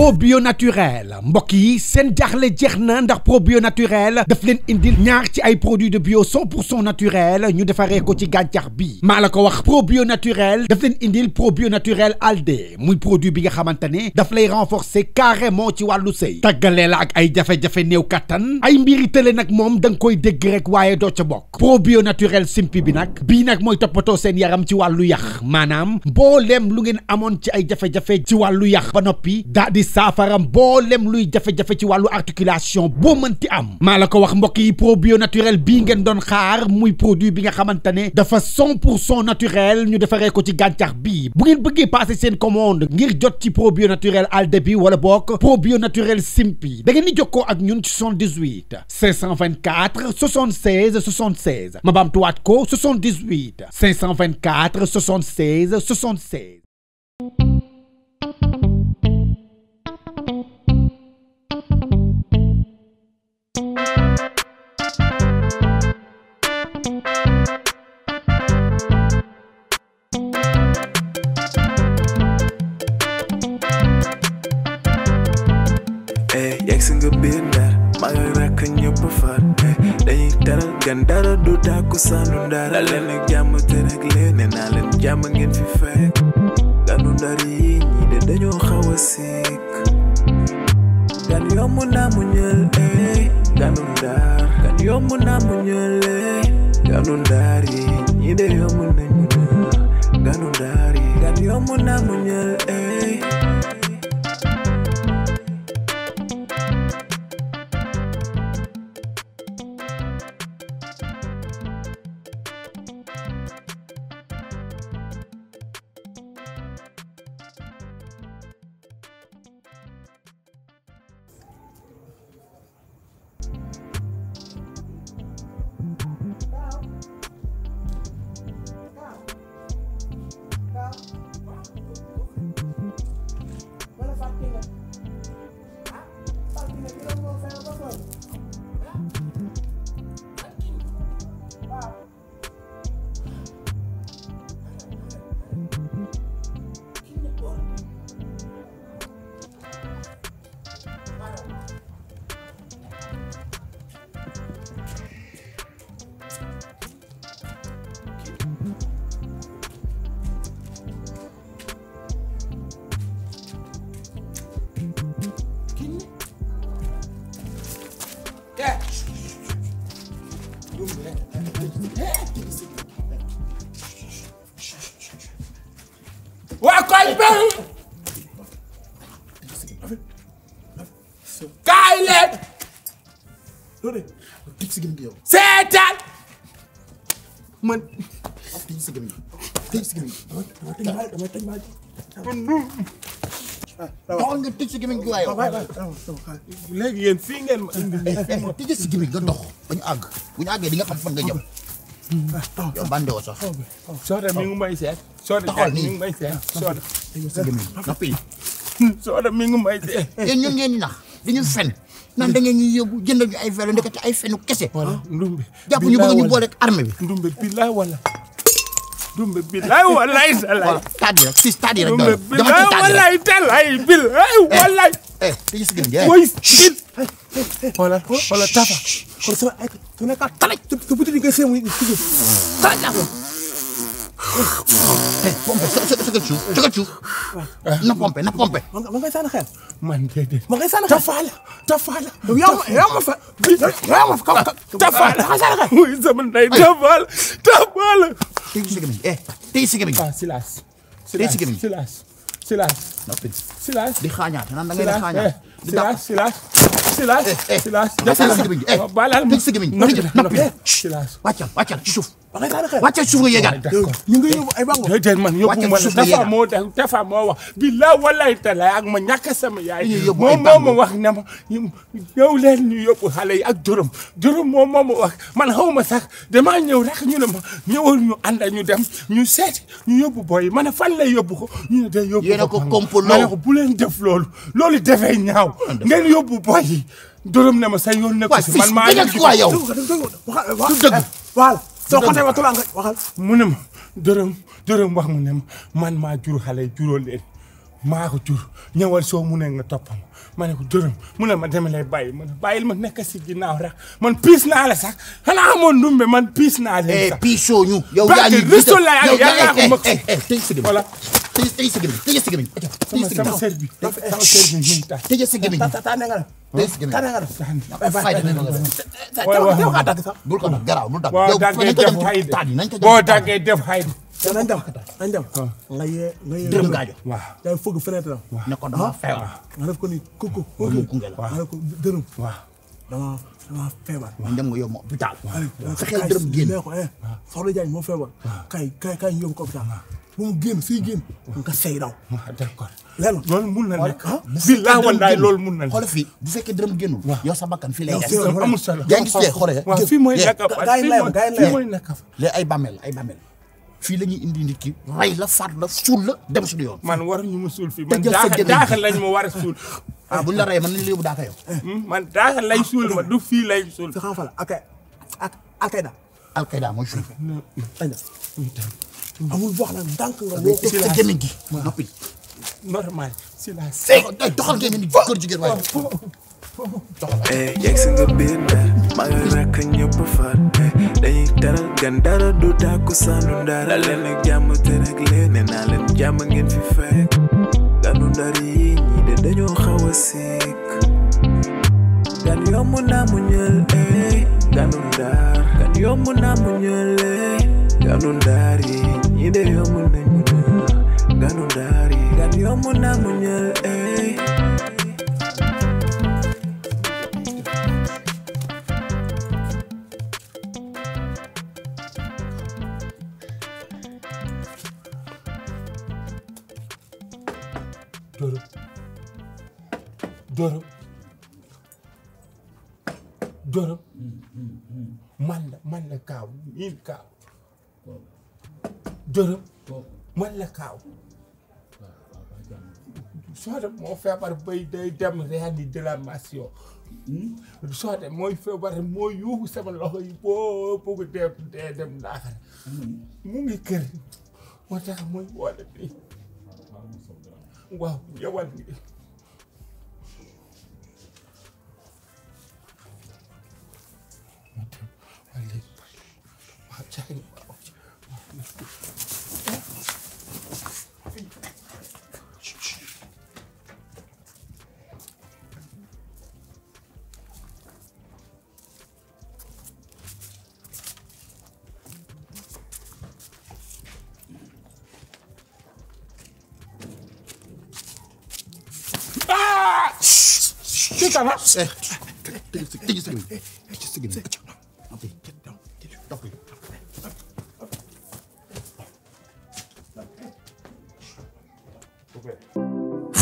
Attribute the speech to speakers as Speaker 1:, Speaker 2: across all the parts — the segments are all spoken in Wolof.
Speaker 1: probio naturel mbokk yi seen jaaxle jeex na ndax probio naturel daf leen indil ñaar ci ay produits de bio 100% naturel ñu defaree ko ci gàncax bi maa la ko wax probio naturel daf leen indil probio naturel alde muy produit bi nga xamante ne daf lay renforcer carrément ci wàllu sëy tàggalee la ak ay jafe-jafe néew kattan ay mbiri tële nag moom da nga koy dégg rek waaye doo ca bokk probio naturel simpi bi nag bii nag mooy toppatoo seen yaram ci wàllu yax maanaam mbooleem lu ngeen amoon ci ay jafe-jafe ci wàllu yax ba noppi daa di saafara mbooleem luy jafe-jafe ci wàllu articulation boo mënti am maa la ko wax mbokk yi probio naturel bii ngeen doon xaar muy produit bi nga xamante ne dafa 100% naturel ñu defaree ko ci gàncax bi bu ngeen bëggee passer seen commande ngir jot ci probio naturel alde bi wala bokk probio naturel simpi da ngeen di jokkoo ak ñun ci 78 524 76 76 ma baamtuwaat ko 78 524 76 76.
Speaker 2: Yegsi nga biir Ndar maa ngi rakk ñëpp far dañuy teral gan dara du tàkku saanu Ndar la leen ak jàmm te rek leen ne naa leen jàmm ngeen fi fekk ganu Ndar yi ñii de dañoo xaw a sikk gan yomb naa mu ñël ganu Ndar gan yomb naa mu ñël ganu Ndar yi ñii de yomb nañ mu ñël ganu Ndar yi gan yomb naa mu ñël
Speaker 3: waa koñ bi kaay leen seetaan man
Speaker 4: doxal nga tëj si gémmiñ gi waaye
Speaker 3: léegi yéen fii ngeen ma indi
Speaker 4: tëj si gémmiñ nga dox ba ñu àgg bu ñu àggee di nga xam fan nga jëm yow bande woo sax
Speaker 3: Soda mi ngi may seet Soda mi ngi may seet Soda
Speaker 4: si gémmiñ noppi
Speaker 3: Soda mi ngi may seet
Speaker 4: yéen ñun ngeen di nax dañu fen naan da ngeen ñuy yóbbu jëndal ñu ay vélo ndekete ay fenu kese
Speaker 3: ndumbe
Speaker 4: jàpp ñu bëgg ñu boole ak armée bi
Speaker 3: ndumbe billaay wala ndumbe billaay walaay salaay
Speaker 4: tàddi rek fii tàddi rek
Speaker 3: ndumbe billaay walaay talaay billaay walaay
Speaker 4: tëj si gémmiñ gi
Speaker 3: mooy sil xoolal xoolal tafa xool sama ay su nekk talaj su buti di nga seemu talaj la
Speaker 4: pompe sëgal suuf na pompe
Speaker 3: ma ngay sànni xel man déedéet ma ngay sànni xel tafaala yow ma fa tafaala muy sama ndey tafaala
Speaker 4: tëj si gémmiñ tëj si gémmiñ
Speaker 3: silas
Speaker 4: tëj si gémmiñ
Speaker 3: silas
Speaker 4: noppi
Speaker 3: silas
Speaker 4: di xaañaat naan da ngay di xaañaat
Speaker 3: silas balal
Speaker 4: tëj si gémmiñ noppi
Speaker 3: silas
Speaker 4: wàccal ci suuf wàccal ci suuf nga yéegaat
Speaker 3: ñu ngi yóbbu ay bango déedéet man yóbbu ma la dafa moo wax billaay wallaay talaay ak ma ñàkk sama yaay moom moo ma wax ne ma ñëw leen ñu yóbbu xale yi ak juróom moom moo ma wax man xaw ma sax damaa ñëw rek ñu ne ma ñëwal ñu ànd ñu dem ñu seeti ñu yóbbu booy ma ne fan lay yóbbu ko ñu ne day yóbbu
Speaker 4: yéen a ko complot
Speaker 3: ma ne ko bu leen def loolu defee ñaaw ngeen yóbbu booy yi juróom ne ma sa yoon nekk si man maa ngi
Speaker 4: quoi yow
Speaker 3: du dëgg voilà soo xotee wa tula nga waxal mu ne ma dërëm wax mu ne ma man maa jur xale juróo leen maa ko jur ñëwal soo mu ne nga toppam ma ne ko dërëm mu ne ma dama lay bàyyi ma ne bàyyil ma nekk si ginnaaw rek man piis naa la sax xanaa amoon ndumbe man piis naa leen sax
Speaker 4: piisoo ñu yow yaa ñu
Speaker 3: yaa ko mag
Speaker 4: tey sa gémmiñ voilà tey sa gémmiñ
Speaker 3: sama sër bi
Speaker 4: tey sa gémmiñ
Speaker 3: ta ne nga
Speaker 4: tey sa gémmiñ fayda na nga bul ko def garaaw bul dagg
Speaker 3: boo daggee def xaydi
Speaker 5: nañ dem nga yee
Speaker 4: dërëm gaajo
Speaker 3: waaw
Speaker 5: yaa fëgg fenêtre
Speaker 4: ne ko dama feebar
Speaker 5: nga def ko ni kooku
Speaker 4: kunge la
Speaker 5: nga def ko dërëm
Speaker 3: waaw
Speaker 5: dama feebar
Speaker 4: man dem nga yóbbu ma hôpital fexeel dërëm génn
Speaker 5: ko soxna Diagne moo feebar kay ñu yóbbu ko hôpital bu mu génn suy génn nga sey daw
Speaker 3: d'accord
Speaker 5: lenn
Speaker 3: loolu mun na nekk billahi wallahi loolu mun na nekk
Speaker 4: xoolal fii bu fekkee dërëm génnul yow sa bakkan fii lay des
Speaker 3: amul solo
Speaker 4: yaa ngi gis lee xoolal
Speaker 3: waaw fii mooy nekk
Speaker 5: fii
Speaker 3: mooy nekk
Speaker 4: léegi ay bàmmeel fii la ñuy indi nit ki rey la faat la suul la dem suñu yoon
Speaker 3: man waruñu ma suul fii man daaxal lañ ma war a suul
Speaker 4: buñ la reyee man nañ la yóbbu daaka yow
Speaker 3: man daaxal lañ suul ma du fii lañ suul
Speaker 5: fi xam fa la Al-Qaïda
Speaker 4: Al-Qaïda mooy suul
Speaker 5: amul wax la ndànk nga
Speaker 4: ngay teg sa gémmiñ gi noppi
Speaker 3: normal si la
Speaker 4: day doxal gémmiñ gi kër jigéen waaye
Speaker 2: yegg si nga biir Ndar maa ngi rakk ñëpp far dañuy teral gan dara du tàkku sànnu Ndar la leen ak jàmm te rek leen nee naa leen jàmm ngeen fi fekk ganu Ndar yi ñii de dañoo xaw a sikk gan yomb naa mu ñël ganu Ndar gan yomb naa mu ñël ganu Ndar yi ñii de yomb nañ mu ñël ganu Ndar yi gan yomb naa mu ñël
Speaker 3: Doro man la kaaw miin kaaw Doro man la kaaw Soxna moo feebar bay day dem réanimation Soxna mooy feebar moo yuuxu sama loxo yi boo bëgg dee dem Ndakaaru mu ngi kër moo tax mooy wala bi waaw yowal ngi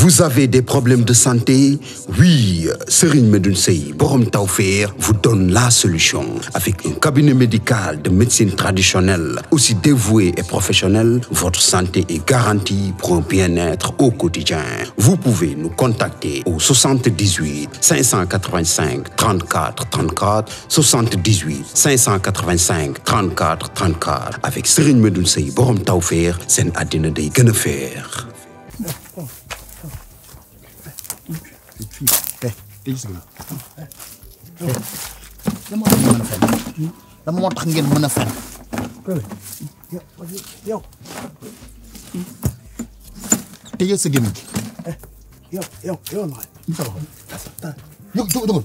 Speaker 6: Vous avez des problèmes de santé? Oui, Serigne Medoune Sey Borom Tawfekh vous donne la solution. Avec un cabinet médical de médecine traditionnelle, aussi dévoué et professionnel, votre santé est garantie pour un bien-être au quotidien. Vous pouvez nous contacter au 78 585 34 34, 78 585 34 34. Avec Serigne Medoune Sey Borom Tawfekh, seen àddina day gën a feex.
Speaker 4: dama moo tax ngeen mën a fen
Speaker 5: yow
Speaker 4: tëjee sa gémmiñ gi
Speaker 5: yow
Speaker 4: jógal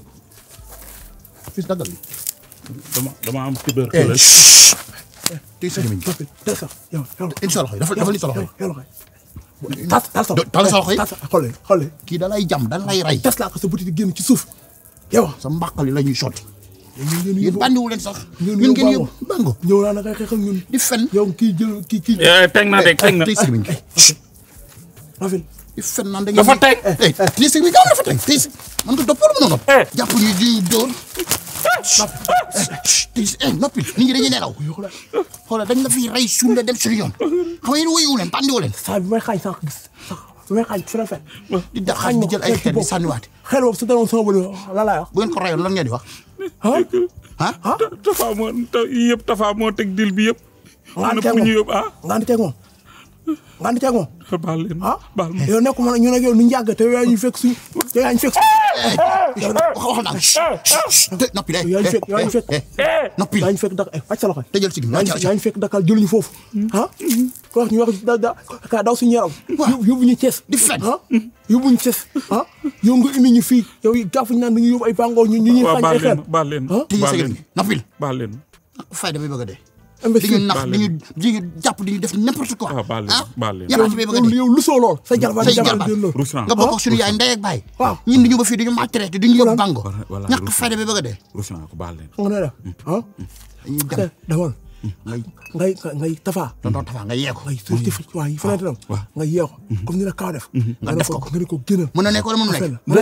Speaker 4: fii daggal bi
Speaker 7: dama am tuberculose.
Speaker 4: tëjee sa gémmiñ gi incha allah dafa li sa loxo yi tal sa loxo yi
Speaker 5: xool
Speaker 4: kii da lay jam da lay rey
Speaker 5: tas laa ko sa buti di génn ci suuf yow
Speaker 4: sa mbaqali la ñuy sotti yéen bàndiwu leen sax ñun ngeen yóbbu bango
Speaker 5: ñëw naa nag xeex ak ñun
Speaker 4: di fen
Speaker 5: yow kii jël kii
Speaker 7: teg na de teg na.
Speaker 4: tëj sa gémmiñ gi
Speaker 5: rafet
Speaker 4: di fen naan da ngeen
Speaker 7: dafa teg.
Speaker 4: tëj sa gémmiñ gi dafa teg tëj man nga toppal mën a nopp jàpp ñu di dóor noppi nit ñi dañuy nelaw xoolal dañ la fi rey suul la dem suñu yoon xam nga yéen wóyu leen bàndiwu leen
Speaker 5: saa bi may xaaj sax gis sax bi may xaaj fi la fen
Speaker 4: di daxaaj di jël ay xeet di sànniwaate
Speaker 5: xel boobu su daloon sama bëri la laay wax
Speaker 4: bu ngeen ko rayoon lan ngeen di wax
Speaker 7: Tafa moo yëpp Tafa moo teg dil bi yëpp.
Speaker 5: nga andi teg moom nga andi teg moom nga andi ceeg moom.
Speaker 7: baal leen
Speaker 5: ah
Speaker 7: baal ma.
Speaker 5: yow nekkuma ñu ne yow nu njàgg te yaa ñu fekk suñ te yaa ñu fekk.
Speaker 4: wax naa noppi de.
Speaker 5: yaa ñu fekk
Speaker 4: noppi
Speaker 5: yaa ñu fekk Dakar wàcc sa loxo.
Speaker 4: tëjal si
Speaker 5: yaa ñu fekk Dakar jëluñu foofu. ah ko wax ñu wax ka daw suñu yaram. yóbbu ñu Thiès.
Speaker 4: di fen
Speaker 5: ah yóbbu ñu Thiès. ah yow nga indi ñu fii yow gàffuñu naan dañuy yóbbu ay bàngoor ñu ñuy xañ ay xeer.
Speaker 7: baal leen
Speaker 4: tëjal si noppil
Speaker 7: baal leen.
Speaker 4: fay damay bëgg a dee.
Speaker 5: imbécile
Speaker 4: diñu nax diñu jàpp diñu def n'importe quoi.
Speaker 7: baal leen baal leen.
Speaker 4: yàlla ci bay bëgg a dee.
Speaker 5: yow lusoo lool sa jarbaat lool.
Speaker 4: nga bokk ak suñu yaay ndey ak baay.
Speaker 5: waaw
Speaker 4: ñun diñu ba fii diñu maltraité diñu yóbbu bango. ñàkk fayda bi bëgg a dee.
Speaker 7: rus naa ko baal leen.
Speaker 5: nga ne la ah.
Speaker 4: dañuy dem
Speaker 5: demoon. ngay tafa.
Speaker 4: tonton tafa nga yee ko.
Speaker 5: ngay suuf ci waa yi feneen tam. nga yee ko. comme ni la kaw def.
Speaker 4: nga def ko
Speaker 5: nga ne ko génnal.
Speaker 4: mën na nekk wala mënu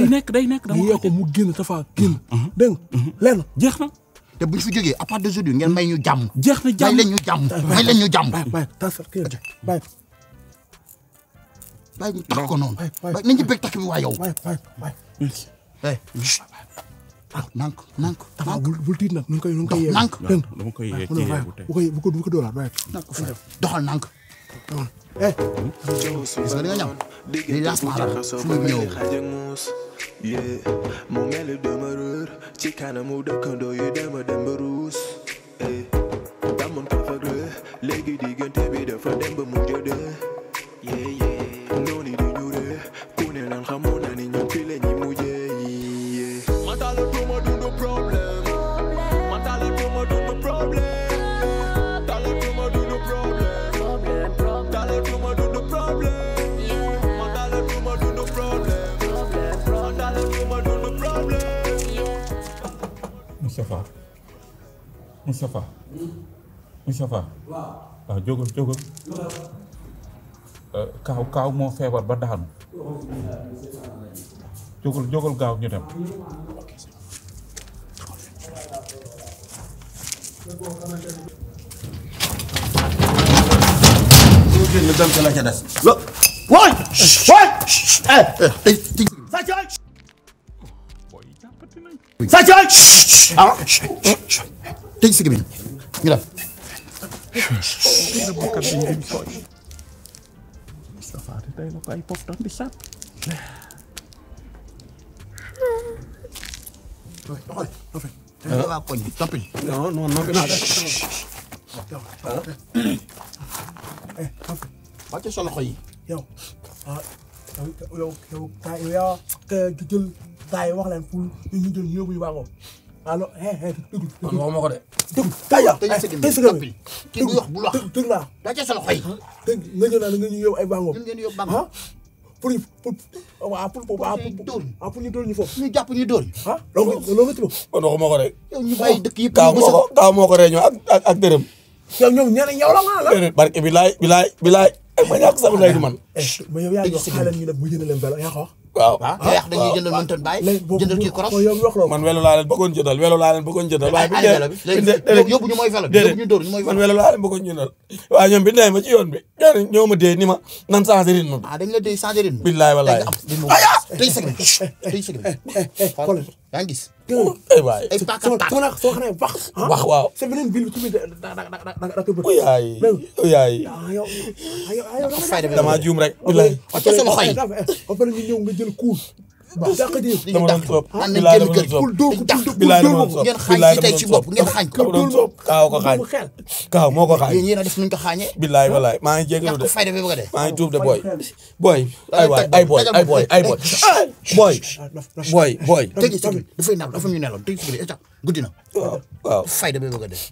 Speaker 4: nekk.
Speaker 7: day nekk
Speaker 5: nga yee ko mu génn tafa génn. dégg nga lenn
Speaker 7: jeex na.
Speaker 4: te buñ fi jógee à partir d'aujourd'hui ngeen may ñu jàmm.
Speaker 7: jeex na jàmm
Speaker 4: may leen ñu jàmm. may leen ñu jàmm.
Speaker 5: bàyyi tasar kii bàyyi.
Speaker 4: bàyyi ñu takk ko noonu. bàyyi nañ ci bëgg takk bi waa yow.
Speaker 5: bàyyi.
Speaker 4: nank
Speaker 5: tafa bul tiit nag nu koy yee.
Speaker 4: nank
Speaker 7: dama koy yee ci yee bu tey.
Speaker 5: bu ko doolaat bàyyi.
Speaker 4: doxal nank. gis nga li nga ñam. li lancement la fu mu ñëw.
Speaker 2: mu mel ni demeureur ci kanamu dëkkandoo yi dem ba ruus damoon ka fa rë léegi diggante bi dafa dem ba mujj de noonu di ñu rë ku ne naan xamoon na ni ñoom fii la ñuy mujjee man talatuma dund problème man talatuma dund problème talatuma dund problème talatuma dund problème man talatuma dund problème
Speaker 7: Moustapha waaw jógal kaaw moo feebar ba daanu jógal gaaw ñu dem.
Speaker 4: ñu dem ci la ca des. tëj si gémmiñ ñu dem.
Speaker 7: Moustapha te tey la ko ay pop di sàpp.
Speaker 4: waa koñ bi toppil.
Speaker 5: non noppi naa de.
Speaker 4: wàcce sa loxo yi.
Speaker 5: yow yaa jël taay wax leen pour ñu jël yóbbu yu baaxoo. allo déglu.
Speaker 4: man waxuma ko de.
Speaker 5: déglu taaya.
Speaker 4: tëj sa gémmiñ toppil. kii bu wax bu wax.
Speaker 5: dégg naa.
Speaker 4: wàcce sa loxo yi.
Speaker 5: dégg nga ñëw naa nga ñu yóbbu ay bàngoom.
Speaker 4: ñun ngeen yóbbu bango.
Speaker 5: pour ñu dóor ñu foofu.
Speaker 4: ñu jàpp ñu dóor.
Speaker 5: loolu nga ci bëgg.
Speaker 3: man waxuma ko rek.
Speaker 4: yow ñu bàyyi dëkk yëpp.
Speaker 3: kaaw moo ko réñoo ak dërëm.
Speaker 5: yow ñoom ñeneen yow la nga la.
Speaker 3: déedéet barke bilaay ak ma ñàkk sama lay di man.
Speaker 5: mais yow yaa ngi wax xale ñu ne bu jënd leen vélo yaa ko wax.
Speaker 3: waaw
Speaker 4: te yàq dañuy jëndal mëntoon bàyyi. jëndal kii koros.
Speaker 5: yow wax loolu.
Speaker 3: man welo laa leen bëggoon jëndal waaye bi
Speaker 4: vélo bi léegi yóbbu ñu mooy vélo bi yóbbu ñu dóor ñu mooy
Speaker 3: man
Speaker 4: vélo.
Speaker 3: welo laa leen bëggoon jëndal waaye ñoom bi nee ma ci yoon bi ñoo ma dee ni ma nan changé rythme bi.
Speaker 4: dañ la dee changé rythme.
Speaker 3: billaay wallaay.
Speaker 4: tëj sa gémmiñ tëj sa gémmiñ. yaa ngi gis.
Speaker 3: ay waay
Speaker 4: ay paaka
Speaker 5: soo xam ne wax.
Speaker 3: wax waaw.
Speaker 5: c'est beneen bil bi tamit da ko bëgg.
Speaker 3: uyaay damaa juum rek. billaay
Speaker 4: wàcce sa loxo yi.
Speaker 5: ba pare ñu ñëw nga jël kuul.
Speaker 3: dama doon soob
Speaker 4: billaay dama doon soob.
Speaker 3: billaay dama doon soob
Speaker 4: ngeen xaañ ci tey ci bopp ngeen xaañ ko.
Speaker 3: dama doon soob kaaw ko xaañ kaaw moo ko xaañ.
Speaker 4: yéen a def nuñ ko xaañee.
Speaker 3: billaay wallaay maa ngi jégalu de
Speaker 4: ñàkk fayda bi bëgg a dee.
Speaker 3: maa ngi tuub de booy
Speaker 4: tëj sa gémmiñ dafay nelaw dafa ñu nelaw tëj sa gémmiñ guddi na.
Speaker 3: waaw
Speaker 4: fayda bi bëgg a dee.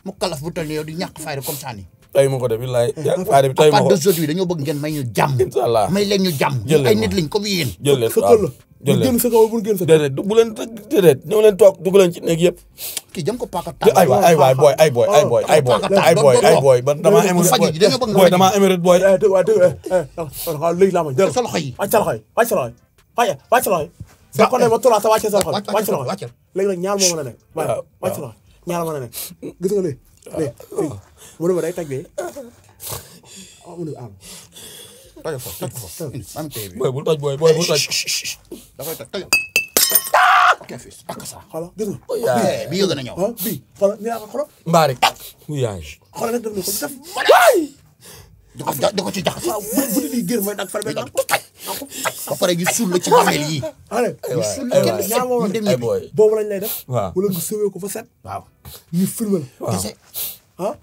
Speaker 4: mu kalaf bu toll nii yow di ñàkk fayda comme ça nii.
Speaker 3: tey ma ko de billaay fayda bi tey ma ko.
Speaker 4: à part d'aujourd'hui dañoo bëgg ngeen may ñu jàmm.
Speaker 3: inshallah
Speaker 4: may leen ñu jàmm. ay nit lañ comme yéen.
Speaker 3: jël leen waaw jël leen déedéet bu leen déedéet ñëw leen toog dugg leen ci néeg yëpp.
Speaker 4: kii jëm ko paaka
Speaker 3: ay waay booy man damaa émiré booy damaa émiré booy.
Speaker 5: léegi laa ma jël
Speaker 4: sa loxo yi.
Speaker 5: wàcc sa loxo yi wàcc sa loxo yi wàcc sa loxo yi. soo ko nee ma turaat sa wàcc sa loxo wàcc sa loxo yi léegi nag ñaar moo mën a nekk. waaw wàcc sa loxo ñaar mën a nekk gis nga léegi mu ne ma day tag bee mu ne am
Speaker 4: toj ko am tey bi
Speaker 3: booy bul toj booy bul toj.
Speaker 4: dafay toj ok fils ak sa
Speaker 5: xoolal gis nga
Speaker 4: bi yëg na ñëw
Speaker 5: bii xoolal ni laa ko xoolal
Speaker 3: mbaari yaay
Speaker 5: xoolal nag def na ko def
Speaker 4: da ko ci jaxas.
Speaker 5: waaw bu di génn mooy dag far benn ko taj
Speaker 4: ba pare gi suul la ci bàmmeel yi.
Speaker 5: ale
Speaker 4: ñu suul la kenn
Speaker 5: ñaar moom
Speaker 4: dem
Speaker 5: boobu lañ lay def
Speaker 7: waaw
Speaker 5: wala nga sëwee ko fa set
Speaker 4: waaw
Speaker 5: ñu filmé la
Speaker 4: kese
Speaker 5: ah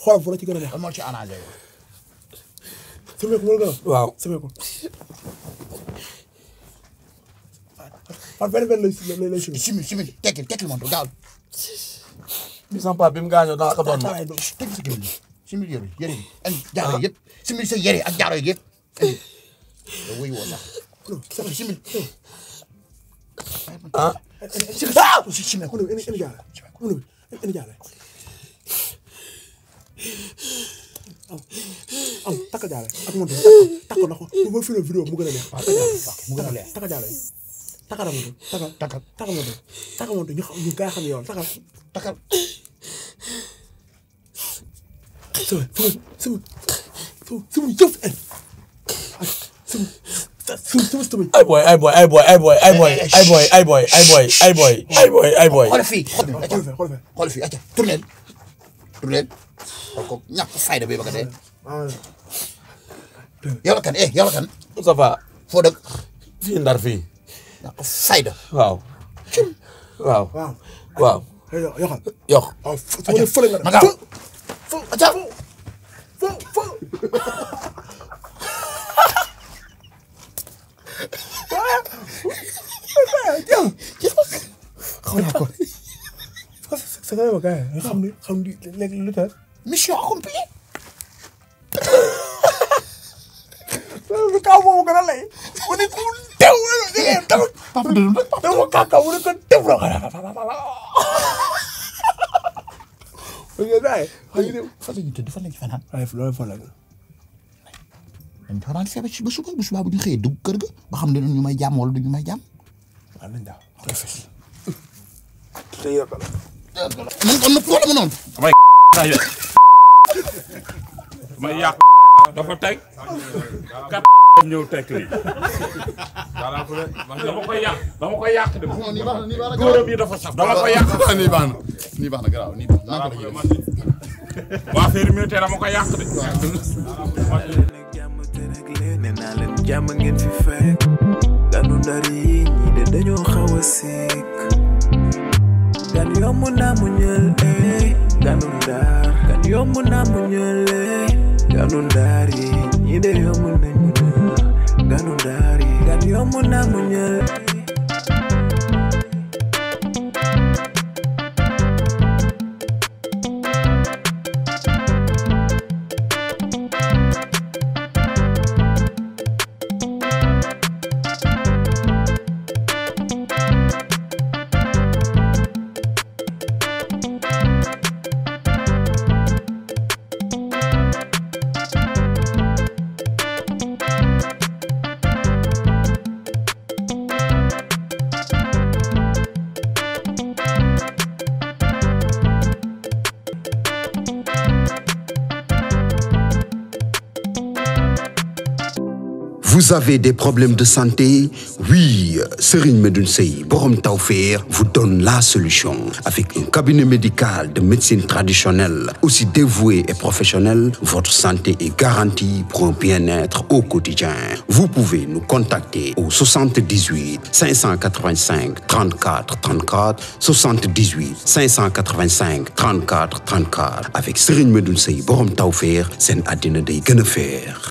Speaker 5: xool fu la ci gën a neex
Speaker 4: moo ci arrangé
Speaker 5: sëwee ko wala gën a
Speaker 7: waaw
Speaker 5: sëwee ko par benn lay
Speaker 4: simil tekkil moom gaaw
Speaker 8: bi sama papa bi mu gaañoo daa ko doon ma.
Speaker 4: teg sa gémmiñ simil yére yi ak jaaro yëpp simil sa yére ak jaaro yëpp yow wuy woo sax simil
Speaker 8: ah
Speaker 5: simil ko ene jaale am takka jaale ak monte takk na ko bu filmé vidéo mu gën a neex
Speaker 4: mu gën a leer
Speaker 5: takka jaale takka monte ñu gaa xam yoon takkal
Speaker 8: ay boy
Speaker 4: xool fii xool fii acca tournel xool ko ñàkk fayda bi ba ka dee yow la kan
Speaker 8: Moustapha
Speaker 4: foo dëkk
Speaker 8: fii Ndar fii
Speaker 4: ñàkk fayda
Speaker 8: waaw yox
Speaker 4: ma gaaw acca
Speaker 5: xaw naa ko sa ma gars yi xam ni léegi lu tax
Speaker 4: mission accomplie
Speaker 5: kaw moomu gën a lay mu ne ku teew papa dama kàkka mu ne ko teew la
Speaker 4: fan la ñu tëdd fan la ñu fanaan
Speaker 5: loolu fan la
Speaker 4: dañ fanaan fee ba suba bu subaa bu ñu xëyee dugg kër ga ba xam ne ñu may jàmm wala du ñu may jàmm
Speaker 5: waaw nañ daaw
Speaker 4: man kon nag wala ma noonu
Speaker 7: may yàq dafa teg kat ñëw teg lii dama koy yàq de góor bi dafa saf dama koy yàq
Speaker 4: nii baax na garaaw nii baax na
Speaker 7: waa affaire militaire dama koy yàq de
Speaker 2: naa leen jàmm ngeen fi fekk Ganu Ndar yi ñii de dañoo xaw a sikk gan yomb naa mu ñël Ganu Ndar gan yomb naa mu ñël Ganu Ndar yi ñii de yomb nañ mu ñël Ganu Ndar yi gan yomb naa mu ñël
Speaker 6: Vous avez des problèmes de santé? Oui, Serigne Medoune Sey, borom Tawfekh, vous donne la solution. Avec un cabinet médical de médecine traditionnelle, aussi dévoué et professionnel, votre santé est garantie pour un bien-être au quotidien. Vous pouvez nous contacter au 78 585 34 34, 78 585 34 34. Avec Serigne Medoune Sey, borom Tawfekh, sen àddina day gën a feex.